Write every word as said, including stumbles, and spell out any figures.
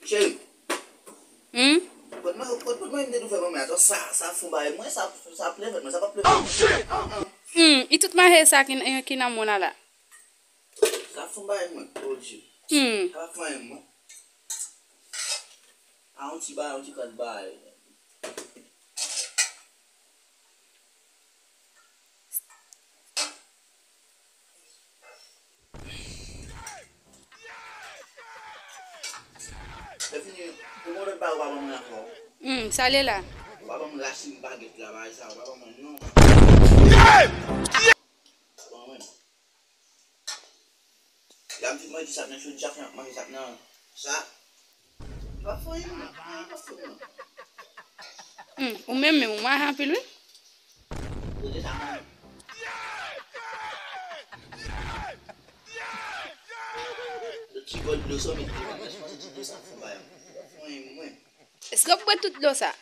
Cheri, Hmm? Pot mwen, pot, pot mwen, m te tou fè manman. Atò, sa, sa fon bagay mwen, sa, sa ap leve mwen, sa p ap leve mwen. An, an. Hmm, e tout mache sa ki, ki nan mwen la. Sa fon bagay mwen, oh Dieu. Hmm. Sa pa fon bagay mwen. A yon ti bagay, yon ti kras bagay. Lè fini, pou mwen lòt bagay ou pa ban mwen ankò. Hmm, sa l ye la. Ou pa ban mwen rasin bagèt la, bagay sa, ou pa ban mwen non. Ou pa ban mwen. Lè m fin manje sa nan chou, chak jan ap manje sa nan sa. Ou pa fè anyen non, ou pa fè non. Hmm, ou menm menm, ou mache anpil wi. Kote sa manje. Ti gòl dlo sa, ou met dlo, mwen panse ti dlo sa fon bagay. Ou pa fè anyen mwen. Èske w ap bwè tout dlo sa?